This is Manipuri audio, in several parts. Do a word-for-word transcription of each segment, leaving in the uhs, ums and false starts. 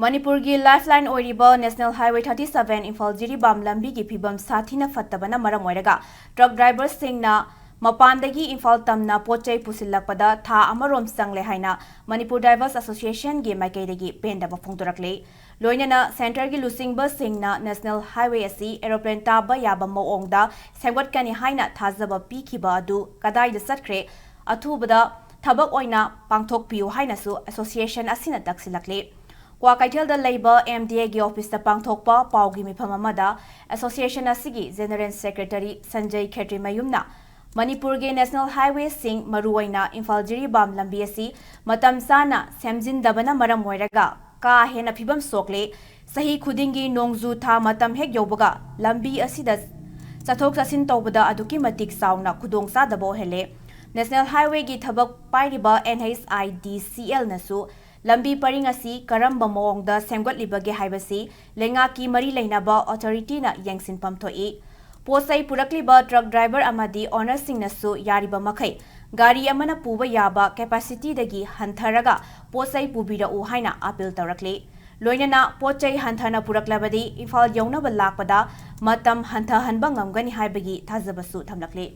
ꯃꯅꯤꯄꯨꯔꯒꯤ ꯂꯥꯏꯐꯂꯥꯏꯟ ꯑꯣꯏꯔꯤꯕ national highway thirty seven Imphal Jiribam ꯂꯝꯕꯤꯒꯤ ꯐꯤꯕꯝ ꯁꯥꯊꯤꯅ ꯐꯠꯇꯕꯅ ꯃꯔꯝ ꯑꯣꯏꯔꯒ ꯇ꯭ꯔꯛ ꯗ꯭ꯔꯥꯏꯚꯔꯁꯤꯡꯅ ꯃꯄꯥꯟꯗꯒꯤ ꯏꯝꯐꯥꯜ ꯇꯝꯅ ꯄꯣꯠ ꯆꯩ ꯄꯨꯁꯤꯜꯂꯛꯄꯗ ꯊꯥ ꯑꯃꯔꯣꯝ ꯆꯪꯂꯦ ꯍꯥꯏꯅ ꯃꯅꯤꯄꯨꯔ ꯗ꯭ꯔꯥꯏꯚꯔꯁ ꯑꯦꯁꯣꯁꯤꯌꯦꯁꯟꯒꯤ ꯃꯥꯏꯀꯩꯗꯒꯤ ꯄꯦꯟꯗꯕ ꯐꯣꯡꯗꯣꯔꯛꯂꯤ꯫ ꯂꯣꯏꯅꯅ ꯁꯦꯟꯇꯔꯒꯤ ꯂꯨꯆꯤꯡꯕꯁꯤꯡꯅ ꯅꯦꯁꯅꯦꯜ ꯍꯥꯏꯋꯦ ꯑꯁꯤ ꯑꯦꯔꯣꯄ꯭ꯂꯦꯟ ꯇꯥꯕ ꯌꯥꯕ ꯃꯑꯣꯡꯗ ꯁꯦꯝꯒꯠꯀꯅꯤ ꯍꯥꯏꯅ ꯊꯥꯖꯕ ꯄꯤꯈꯤꯕ ꯑꯗꯨ ꯀꯗꯥꯏꯗ ꯆꯠꯈ꯭ꯔꯦ? ꯑꯊꯨꯕꯗ ꯊꯕꯛ ꯑꯣꯏꯅ ꯄꯥꯡꯊꯣꯛꯄꯤꯌꯨ ꯍꯥꯏꯅꯁꯨ ꯑꯦꯁꯣꯁꯤꯌꯦꯁꯟ ꯑꯁꯤꯅ ꯇꯛꯁꯤꯜꯂꯛꯂꯤ꯫ ꯀ꯭ꯋꯥꯀꯩꯊꯦꯜꯗ ꯂꯩꯕ ꯑꯦꯝ ꯗꯤ ꯑꯦꯒꯤ ꯑꯣꯐꯤꯁꯇ ꯄꯥꯡꯊꯣꯛꯄ ꯄꯥꯎꯒꯤ ꯃꯤꯐꯝ ꯑꯃꯗ ꯑꯦꯁꯣꯁꯤꯌꯦꯁꯟ ꯑꯁꯤꯒꯤ ꯖꯦꯅꯔꯦꯜ ꯁꯦꯀ꯭ꯔꯦꯇꯔꯤ ꯁꯟꯖꯌ ꯈꯦꯇ꯭ꯔꯤꯃꯌꯨꯝꯅ ꯃꯅꯤꯄꯨꯔꯒꯤ ꯅꯦꯁꯅꯦꯜ ꯍꯥꯏꯋꯦꯁꯤꯡ, ꯃꯔꯨꯑꯣꯏꯅ ꯏꯝꯐꯥꯜ ꯖꯤꯔꯤꯕꯥꯝ ꯂꯝꯕꯤ ꯑꯁꯤ ꯃꯇꯝ ꯆꯥꯅ ꯁꯦꯝꯖꯤꯟꯗꯕꯅ ꯃꯔꯝ ꯑꯣꯏꯔꯒ ꯀꯥ ꯍꯦꯟꯅ ꯐꯤꯕꯝ ꯁꯣꯛꯂꯦ꯫ ꯆꯍꯤ ꯈꯨꯗꯤꯡꯒꯤ ꯅꯣꯡꯖꯨ ꯊꯥ ꯃꯇꯝ ꯍꯦꯛ ꯌꯧꯕꯒ ꯂꯝꯕꯤ ꯑꯁꯤꯗ ꯆꯠꯊꯣꯛ ꯆꯠꯁꯤꯟ ꯇꯧꯕꯗ ꯑꯗꯨꯛꯀꯤ ꯃꯇꯤꯛ ꯆꯥꯎꯅ ꯈꯨꯗꯣꯡꯆꯥꯗꯕ ꯑꯣꯏꯍꯜꯂꯦ꯫ ꯅꯦꯁꯅꯦꯜ ꯍꯥꯏꯋꯦꯒꯤ ꯊꯕꯛ ꯄꯥꯏꯔꯤꯕ ꯑꯦꯟ ꯑꯩꯆ ꯑꯥꯏ ꯗꯤ ꯁꯤ ꯑꯦꯜꯅꯁꯨ ꯂꯝꯕꯤ ꯄꯔꯤꯡ ꯑꯁꯤ ꯀꯔꯝꯕ ꯃꯑꯣꯡꯗ ꯁꯦꯝꯒꯠꯂꯤꯕꯒꯦ ꯍꯥꯏꯕꯁꯤ ꯂꯩꯉꯥꯛꯀꯤ ꯃꯔꯤ ꯂꯩꯅꯕ ꯑꯣꯊꯣꯔꯤꯇꯤꯅ ꯌꯦꯡꯁꯤꯟꯐꯝ ꯊꯣꯛꯏ꯫ ꯄꯣꯠ ꯆꯩ ꯄꯨꯔꯛꯂꯤꯕ ꯇ꯭ꯔꯛ ꯗ꯭ꯔꯥꯏꯚꯔ ꯑꯃꯗꯤ ꯑꯣꯅꯔꯁꯤꯡꯅꯁꯨ ꯌꯥꯔꯤꯕ ꯃꯈꯩ ꯒꯥꯔꯤ ꯑꯃꯅ ꯄꯨꯕ ꯌꯥꯕ ꯀꯦꯄꯥꯁꯤꯇꯤꯗꯒꯤ ꯍꯟꯊꯔꯒ ꯄꯣꯠ ꯆꯩ ꯄꯨꯕꯤꯔꯛꯎ ꯍꯥꯏꯅ ꯑꯥꯄꯤꯜ ꯇꯧꯔꯛꯂꯤ꯫ ꯂꯣꯏꯅꯅ ꯄꯣꯠ ꯆꯩ ꯍꯟꯊꯅ ꯄꯨꯔꯛꯂꯕꯗꯤ ꯏꯝꯐꯥꯜ ꯌꯧꯅꯕ ꯂꯥꯛꯄꯗ ꯃꯇꯝ ꯍꯟꯊꯍꯟꯕ ꯉꯝꯒꯅꯤ ꯍꯥꯏꯕꯒꯤ ꯊꯥꯖꯕꯁꯨ ꯊꯝꯂꯛꯂꯤ꯫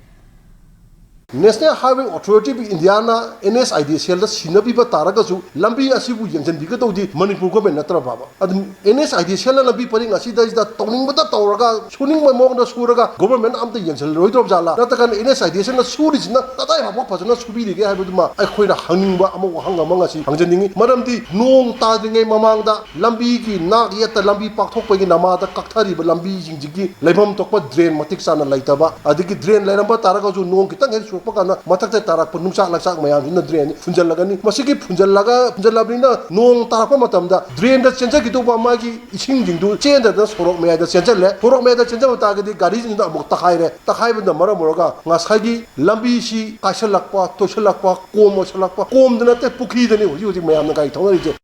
National Highway Authority of Indiaꯅ ꯑꯦꯟ ꯑꯩꯆ ꯑꯥꯏ ꯗꯤ ꯁꯦꯜꯗ ꯁꯤꯟꯅꯕꯤꯕ ꯇꯥꯔꯒꯁꯨ ꯂꯝꯕꯤ ꯑꯁꯤꯕꯨ ꯌꯦꯡꯁꯤꯟꯕꯤꯒꯗꯧꯗꯤ ꯃꯅꯤꯄꯨꯔ ꯒꯣꯔꯃꯦꯟ ꯅꯠꯇ꯭ꯔꯕꯕ? ꯑꯗꯨ ꯑꯦꯟ ꯑꯩꯆ ꯑꯥꯏ ꯗꯤ ꯁꯦꯜꯅ ꯂꯝꯕꯤ ꯄꯔꯤꯡ ꯑꯁꯤꯗꯩꯁꯤꯗ ꯇꯧꯅꯤꯡꯕꯗ ꯇꯧꯔꯒ ꯁꯨꯅꯤꯡꯕ ꯃꯑꯣꯡꯗ ꯁꯨꯔꯒ ꯒꯣꯔꯃꯦꯟ ꯑꯝꯇ ꯌꯦꯡꯁꯤꯜꯂꯔꯣꯏꯗꯧꯕ ꯖꯥꯠꯂꯥ? ꯅꯠꯇ꯭ꯔꯒꯅ ꯑꯦꯟ ꯑꯩꯆ ꯑꯥꯏ ꯗꯤ ꯁꯦꯜꯅ ꯁꯨꯔꯤꯁꯤꯅ ꯀꯗꯥꯏ ꯐꯥꯎꯕ ꯐꯖꯅ ꯁꯨꯕꯤꯔꯤꯒꯦ ꯍꯥꯏꯕꯗꯨꯃ ꯑꯩꯈꯣꯏꯅ ꯍꯪꯅꯤꯡꯕ ꯑꯃ ꯋꯥꯍꯪ ꯑꯃ ꯉꯁꯤ ꯍꯪꯖꯅꯤꯡꯉꯤ꯫ ꯃꯔꯝꯗꯤ ꯅꯣꯡ ꯇꯥꯗ꯭ꯔꯤꯉꯩ ꯃꯃꯥꯡꯗ ꯂꯝꯕꯤꯒꯤ ꯅꯥꯛ ꯌꯦꯠꯇ ꯂꯝꯕꯤ ꯄꯥꯛꯊꯣꯛꯄꯒꯤ ꯅꯃꯥꯗ ꯀꯛꯊꯔꯤꯕ ꯂꯝꯕꯤꯁꯤꯡꯁꯤꯒꯤ ꯂꯩꯐꯝ ꯊꯣꯛꯄ ꯗ꯭ꯔꯦꯟ ꯃꯇꯤꯛ ꯆꯥꯅ ꯂꯩꯇꯕ, ꯑꯗꯒꯤ ꯗ꯭ꯔꯦꯟ ꯂꯩꯔꯝꯕ ꯇꯥꯔꯒꯁꯨ ꯅꯣꯡ ꯈꯤꯇꯪ ꯍꯦꯛ ꯆꯨꯔꯛꯄ ꯀꯥꯟꯗ ꯃꯊꯛꯇ ꯇꯥꯔꯛꯄ ꯅꯨꯡꯆꯥꯛ ꯂꯩꯆꯥꯛ ꯃꯌꯥꯝꯁꯤꯅ ꯗ꯭ꯔꯦꯟ ꯐꯨꯟꯖꯜꯂꯒꯅꯤ꯫ ꯃꯁꯤꯒꯤ ꯐꯨꯟꯖꯜꯂꯒ ꯐꯨꯟꯖꯜꯂꯕꯅꯤꯅ ꯅꯣꯡ ꯇꯥꯔꯛꯄ ꯃꯇꯝꯗ ꯗ꯭ꯔꯦꯟꯗ ꯆꯦꯟꯖꯈꯤꯗꯧꯕ ꯃꯥꯒꯤ ꯏꯁꯤꯡꯁꯤꯡꯗꯨ ꯆꯦꯟꯗꯗꯅ ꯁꯣꯔꯣꯛ ꯃꯌꯥꯏꯗ ꯆꯦꯟꯖꯜꯂꯦ꯫ ꯁꯣꯔꯣꯛ ꯃꯌꯥꯏꯗ ꯆꯦꯟꯖꯕ ꯇꯥꯔꯒꯗꯤ ꯒꯥꯔꯤꯁꯤꯡꯗꯨꯅ ꯑꯃꯨꯛ ꯇꯛꯈꯥꯏꯔꯦ꯫ ꯇꯛꯈꯥꯏꯕꯅ ꯃꯔꯝ ꯑꯣꯏꯔꯒ ꯉꯁꯥꯏꯒꯤ ꯂꯝꯕꯤꯁꯤ ꯀꯥꯏꯁꯜꯂꯛꯄ, ꯇꯣꯏꯁꯜꯂꯛꯄ, ꯀꯣꯝ ꯑꯣꯏꯁꯜꯂꯛꯄ, ꯀꯣꯝꯗ ꯅꯠꯇꯦ, ꯄꯨꯈ꯭ꯔꯤꯗꯅꯤ ꯍꯧꯖꯤꯛ ꯍꯧꯖꯤꯛ ꯃꯌꯥꯝꯅ ꯒꯥꯔꯤ ꯊꯧꯅꯔꯤꯁꯦ꯫